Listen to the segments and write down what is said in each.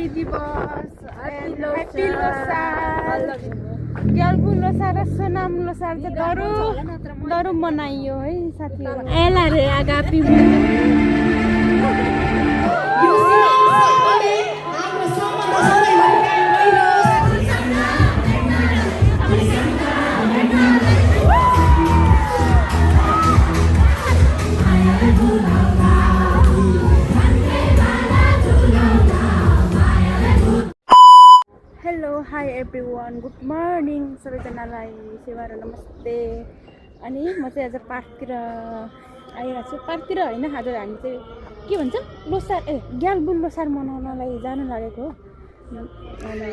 दिवस ह्याप्पी लोसार ग्याल्बु लोसार र सोनाम लोसार चाहिँ दरु मनाइयो है साथीहरू एला रे आगापी hello hi everyone good morning सबैजनालाई सेवा र नमस्ते। अनि म चाहिँ आज पार्कतिर आइरहेको छु। पार्कतिर होइन, आज हामी चाहिँ के भन्छ लोसार ग्याल्बु लोसार मनाउनलाई जानु लागेको हो। अनि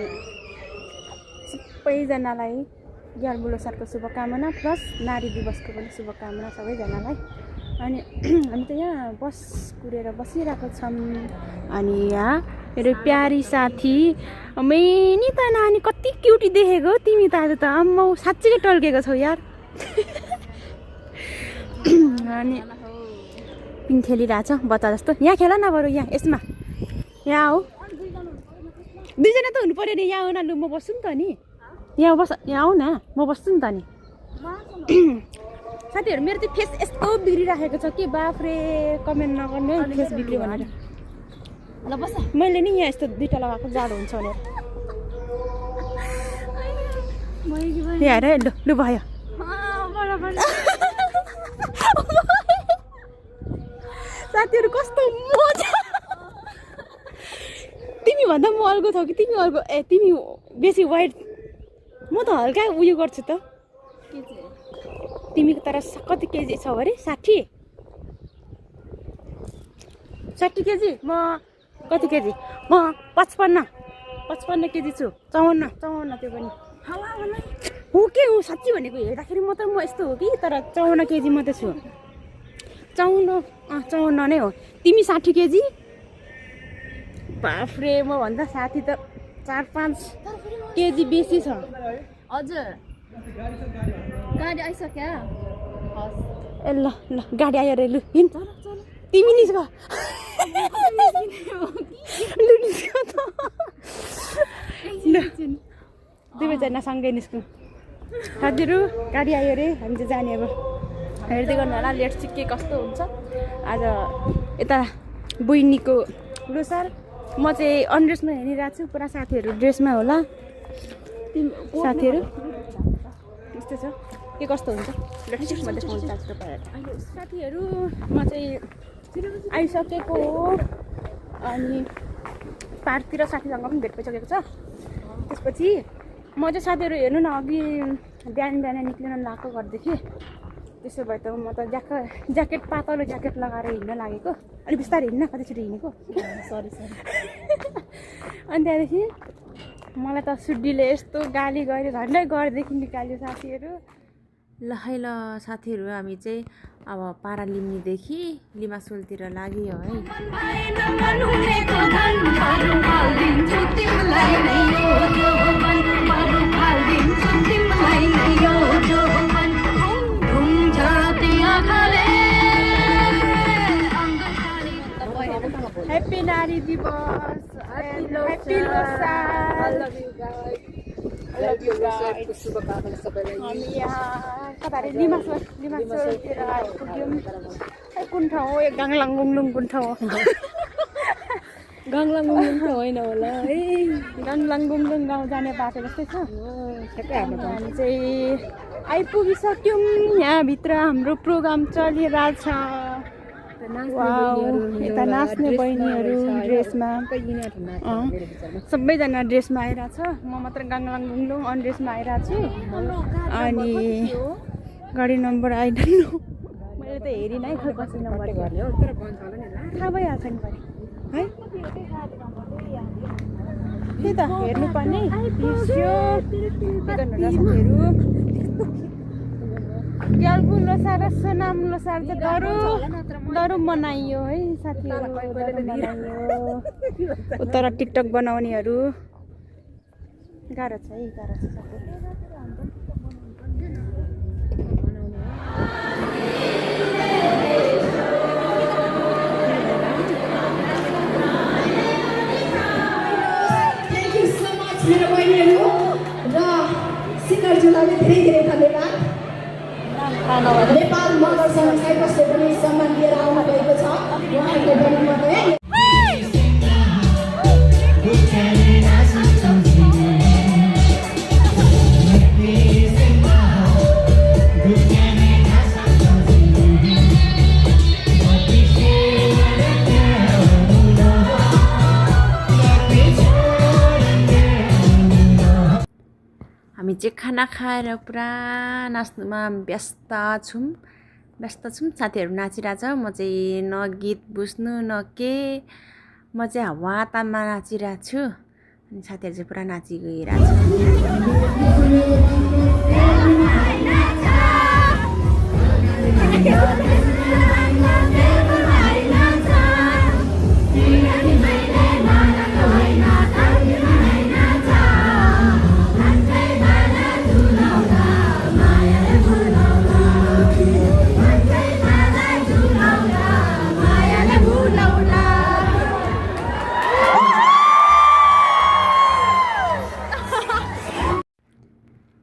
सबैजनालाई ग्याल्बु लोसारको शुभकामना प्लस नारी दिवसको पनि शुभकामना सबैजनालाई। अनि हामी त यहाँ बस कुरेर बसिरहेको छौँ। अनि यहाँ मेरो प्यारी साथी मैनी त नानी कति क्युटी देखेको तिमी त आज त आम्मा साँच्चै टल्केको छौ यार। अनि पिङ खेलिरहेछ बच्चा जस्तो। यहाँ खेल न बरु, यहाँ यसमा यहाँ हो दुईजना त हुनु पऱ्यो नि। यहाँ आऊ न, लु म बस्छु नि त नि। यहाँ बस, यहाँ आऊ न, म बस्छु नि त नि। साथीहरू मेरो चाहिँ फेस यस्तो बिग्रिराखेको छ कि बाफ्रे, कमेन्ट नगर्ने फेस बिग्रियो भनेर। ल बस, मैले नि यहाँ यस्तो दुइटा लगाएको जाडो हुन्छ भनेर। यहाँ हेर लु भयो। साथीहरू कस्तो मजा। तिमी भन्दा म अर्को छौ कि तिमी अर्को? ए तिमी बेसी वाइट, म त हल्का उयो गर्छु त। तिमी तर कति केजी छौ अरे? 60 केजी। म कति केजी? म 55 केजी छु। 54 त्यो पनि हो के हो साँच्ची भनेको। हेर्दाखेरि म यस्तो हो कि, तर 54 केजी मात्रै छु। 54 नै हो। तिमी 60 केजी? बाफ्रे, म भन्दा साथी त 4-5 केजी बेसी छ। हजुर गाडी आइसक्यो। ए ल ल गाडी आयो रे, लु हिँड। तिमी निस्क, लु निस्क त। दुवैजना सँगै निस्कौँ। साथीहरू गाडी आयो रे, हामी चाहिँ जाने अब। हेर्दै गर्नु होला लेट चाहिँ के कस्तो हुन्छ। आज यता बहिनीको लोसार, म चाहिँ अनड्रेसमा हेरिरहेको छु। पुरा साथीहरू ड्रेसमा होला। साथीहरू यस्तो छ, के कस्तो हुन्छ म देखाउँछु तपाईँहरू। साथीहरू म चाहिँ आइसकेको हो। अनि पार्कतिर साथीसँग पनि भेट भइसकेको छ। त्यसपछि म चाहिँ साथीहरू हेर्नु न, अघि बिहान निक्लिन लगाएको घरदेखि। त्यसो भए त म त ज्याकेट पातलो ज्याकेट लगाएर हिँड्न लागेको। अनि बिस्तारै हिँड्न कति छिटो हिँडेको। सरी। अनि त्यहाँदेखि मलाई त सुड्डीले यस्तो गाली गऱ्यो, झन्डै घरदेखि निकाल्यो साथीहरू। ल है ल साथीहरू, हामी चाहिँ अब पारालिम्नीदेखि लिमासोलतिर लाग्यो है। ह्याप्पी नारी दिवस, ह्याप्पी लोसार। हामी यहाँ कता अरे लिमासोलतिर आइपुग्यौँ। कुन ठाउँ हो? गाङलाङगुङलुङ कुन ठाउँ हो? गाङलाङगुङलुङ त होइन होला है। गाङलाङगुङलुङ गाउँ जाने बाटो जस्तै छ। हामी चाहिँ आइपुगिसक्यौँ। यहाँभित्र हाम्रो प्रोग्राम चलिरहेछ। यता नाच्ने बहिनीहरू ड्रेसमा, सबैजना ड्रेसमा आइरहेछ। म मात्र गाङलाङगुङलुङ अनड्रेसमा आइरहेको छु। अनि गाडी नम्बर आइडन्ट नो, मैले त हेरिनँ है, खोइ कति नम्बर गर्ने हो। थाहा भइहाल्छ नि है। त्यही त हेर्नुपर्ने बिर्स्यो। के गर्नु र साथीहरू, ग्याल्बु लोसार र सोनाम लोसार चाहिँ दरु मनाइयो है साथीहरू। उता टिकटक बनाउनेहरू गाह्रो छ है, गाह्रो छ साथीहरू। मेरो बहिनीहरू र सिङ्गरज्यूलाई धेरै धेरै धन्यवाद। नेपाल मगर सङ्घ साइप्रसले पनि सम्मान दिएर आउनु भएको छ। उहाँहरूले पनि मलाई हामी चाहिँ खाना खाएर पुरा नाच्नुमा व्यस्त छौँ। साथीहरू नाचिरहेछ, म चाहिँ न गीत बुझ्नु न के, म चाहिँ हावा तालमा नाचिरहेको छु। अनि साथीहरू चाहिँ पुरा नाची गइरहेछ।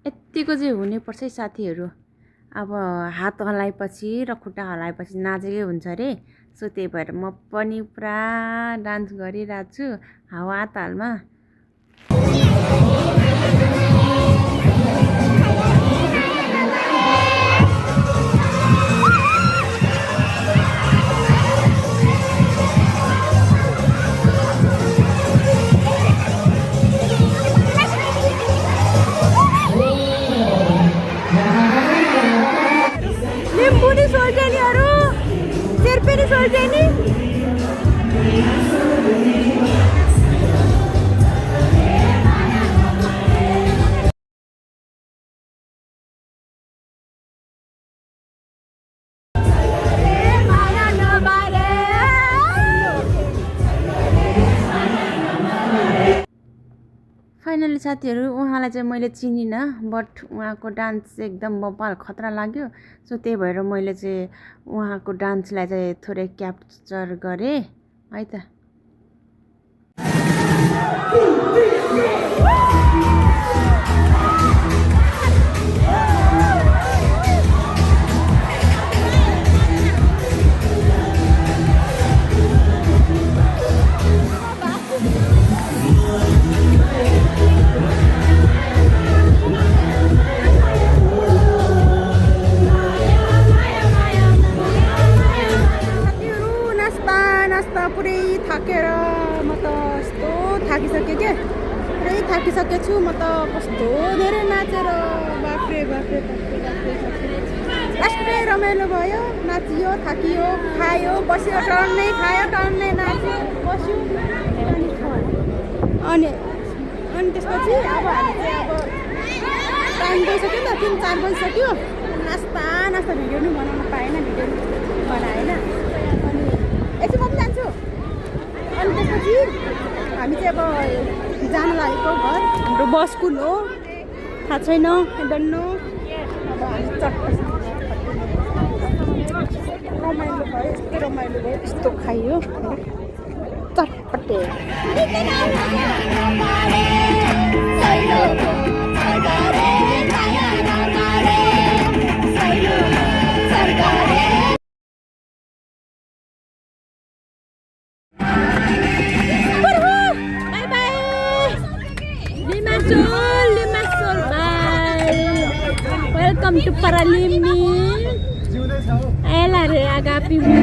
यतिको चाहिँ हुनुपर्छ है साथीहरू। अब हात हल्लाएपछि र खुट्टा हल्लाएपछि नाचेकै हुन्छ अरे। सो त्यही भएर म पनि पुरा डान्स गरिरहेको छु हावा तालमा। फाइनली साथीहरू उहाँलाई चाहिँ मैले चिनिनँ, बट उहाँको डान्स चाहिँ एकदम बबाल खतरा लाग्यो। सो त्यही भएर मैले चाहिँ उहाँको डान्सलाई चाहिँ थोरै क्याप्चर गरेँ है त। पुरै थाकेर म त यस्तो थाकिसकेँ क्या, पुरै थाकिसकेको छु म त। कस्तो धेरै नाचेर बाफ्रे बाफ्रे लास्टै रमाइलो भयो, नाचियो, थाकियो, खायो, बस्यो, टर्नै खायो, टर्नै नाच्यो, बस्यो। अनि त्यसपछि अब हामी चाहिँ अब टाइम गइसक्यो नि त, 3-4 बजिसक्यो। नाच्दा भिडियो पनि बनाउनु पाएन, भिडियो बनाएन। अनि एकछिन म पनि जान्छु। अनि त्यसपछि हामी चाहिँ अब जान लागेको घर। हाम्रो बस कुन हो थाहा छैन, डन्ट नो। अब हामी चटपट रमाइलो भयो, यस्तो रमाइलो भयो, यस्तो खाइयो चटपटे। Welcome to Paralimni. Ela re agapi mu.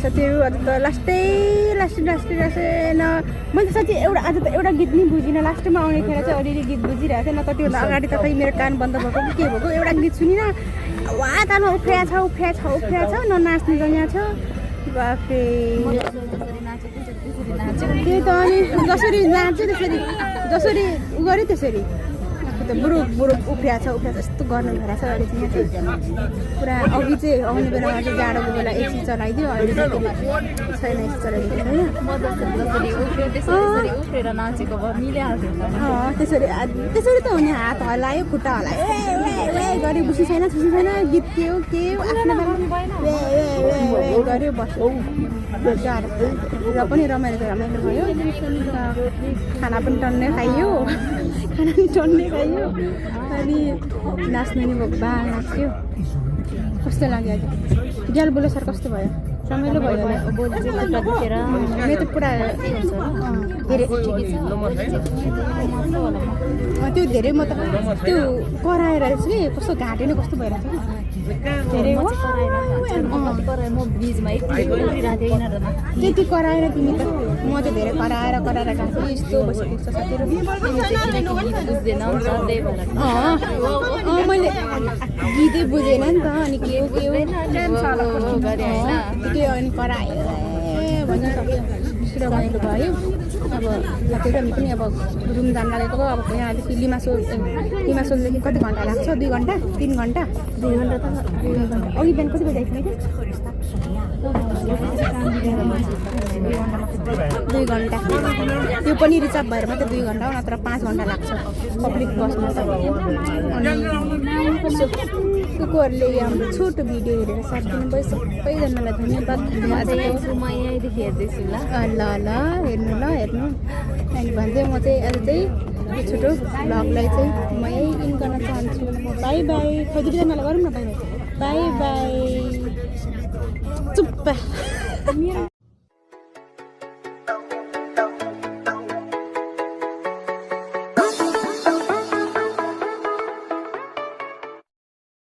साथीहरू आज त लास्टै न मैले त साँच्चै आज त एउटा गीत नि बुझिनँ। लास्टमा आउने खेर चाहिँ अलिअलि गीत बुझिरहेको थिएँ। न त त्योभन्दा अगाडि त खै मेरो कान बन्द भएको कि के भएको, एउटा गीत सुनिनँ। वा तालमा उफ्रिया छ न नाच्ने जग्गा छ। बाफे त्यही त। अनि जसरी नाच्यो त्यसरी, जसरी उ गऱ्यो त्यसरी त्यो बुरुक उफ्रिएको छ यस्तो गर्नु भएर छ अहिले चाहिँ यहाँ चाहिँ पुरा अघि चाहिँ आउने बेलामा चाहिँ जाडोको बेला एसी चलाइदियो अहिले चाहिँ छैन एसी चलाइदिएको छैन त्यसरी त हुने हात हल्लायो खुट्टा हल्लायो गऱ्यो बुझ्नु छैन छुस्नु छैन गीत के हो आफ्नो गऱ्यो बस्यो र पनि रमाइलो भयो खाना पनि टन्नै खाइयो अनि नाच्नु नि बा नाच्यो कस्तो लाग्यो आज ज्याल बोलो सर कस्तो भयो रमाइलो भयो मेरो त पुरा त्यो धेरै म त त्यो कराएर चाहिँ कस्तो घाँटे नै कस्तो भइरहेको छ धेरै त्यति कराएर तिमी त म चाहिँ धेरै कराएर गएको यस्तो बसिपुग्छ साथीहरू मैले गीतै बुझेन नि त अनि के अनि कराएर भन्नु सक्यो रमाइलो भयो अब साथीहरू हामी पनि अब रुम जान लागेको अब यहाँदेखि लिमासोलदेखि कति घन्टा लाग्छ 2 घन्टा 3 घन्टा 2 घन्टा त अघि बिहान कति बजी आइपुग्यो 2 घन्टा त्यो पनि रिजर्भ भएर मात्रै 2 घन्टा हो नत्र 5 घन्टा लाग्छ पब्लिक बसमा त अनि कुकुरले हाम्रो छोटो भिडियो हेरेर साथ दिनुभयो सबैजनालाई धन्यवाद ल हेर्नु अनि भन्दै म चाहिँ आज चाहिँ यो छोटो भ्लगलाई चाहिँ म यही इन गर्न चाहन्छु बाई खै दुईजनालाई गरौँ न बाई चुप्पा